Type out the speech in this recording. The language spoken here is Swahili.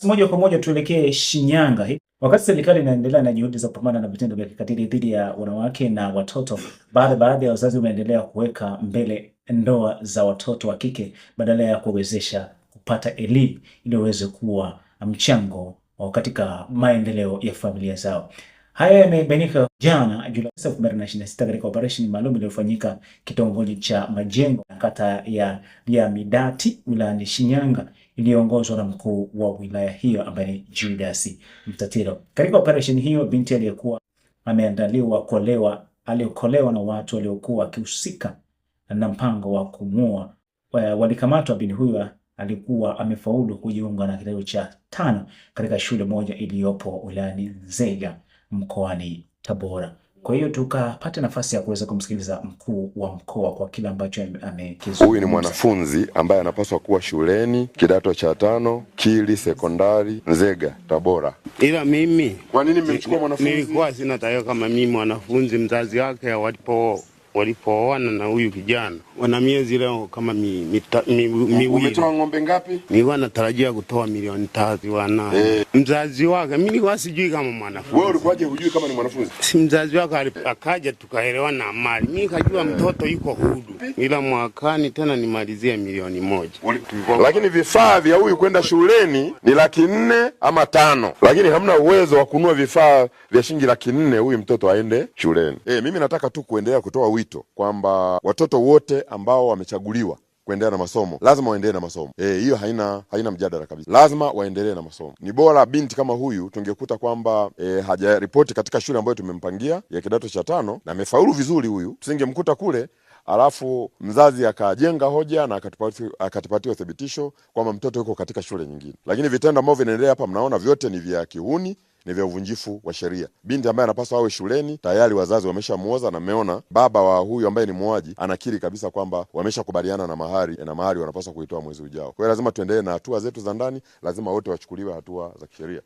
Moja kwa moja tuelekee Shinyanga. Wakati serikali inaendelea na juhudi za kupambana na vitendo vya kikatili dhidi ya wanawake na watoto, baadhi ya wazazi wameendelea kuweka mbele ndoa za watoto wa kike badala ya kuwezesha kupata elimu ili waweze kuwa mchango katika maendeleo ya familia zao. Haya yamebainika jana Julai 2026 katika operesheni maalum iliyofanyika kitongoji cha Majengo kata ya Lyamidati wilayani Shinyanga iliyoongozwa na mkuu wa wilaya hiyo ambaye ni Julius Mtatiro. Katika operesheni hiyo, binti aliyekuwa ameandaliwa kuolewa aliokolewa na watu waliokuwa wakihusika na mpango wa kumuua walikamatwa. Binti huyo alikuwa amefaulu kujiunga na kidato cha tano katika shule moja iliyopo wilayani Nzega mkoani Tabora. Kwa hiyo tukapata nafasi ya kuweza kumsikiliza mkuu wa mkoa kwa kile ambacho amekizungumza. Huyu ni mwanafunzi ambaye anapaswa kuwa shuleni kidato cha tano Kili Sekondari Nzega Tabora. Ila mimi Kwa nini mmemchukua mwanafunzi? Nilikuwa sina taarifa kama mimi mwanafunzi, mzazi wake walipooana na huyu kijana wana miezi leo kama miwili. Umetoa ng'ombe ngapi? Nilikuwa natarajia kutoa 3 milioni wana mzazi wake. Mimi nilikuwa sijui kama mwanafunzi. Wewe ulikuwaje hujui kama ni mwanafunzi? Si mzazi wake akaja tukaelewana amali. Mimi nikajua mtoto yuko hudu. Ila mwakani tena nimalizie 1 milioni. Lakini vifaa vya huyu kwenda shuleni ni 400,000 ama 5, lakini hamna uwezo wa kununua vifaa vya shilingi 400,000 huyu mtoto aende shuleni. Mimi nataka tu kuendelea kutoa wito kwamba watoto wote ambao wamechaguliwa kuendelea na masomo lazima waendelee na masomo. Hiyo haina mjadala kabisa, lazima waendelee na masomo. Ni bora binti kama huyu tungekuta kwamba hajaripoti katika shule ambayo tumempangia ya kidato cha tano na amefaulu vizuri huyu, tusingemkuta kule alafu mzazi akajenga hoja na akatupatia uthibitisho kwamba mtoto yuko katika shule nyingine. Lakini vitendo ambavyo vinaendelea hapa mnaona vyote ni vya kihuni, ni vya uvunjifu wa sheria. Binti ambaye anapaswa awe shuleni tayari wazazi wameshamuoza, na mmeona baba wa huyu ambaye ni muuaji anakiri kabisa kwamba wameshakubaliana na mahari, na mahari wanapaswa kuitoa mwezi ujao. Kwa hiyo lazima tuendelee na hatua zetu za ndani, lazima wote wachukuliwe hatua za kisheria.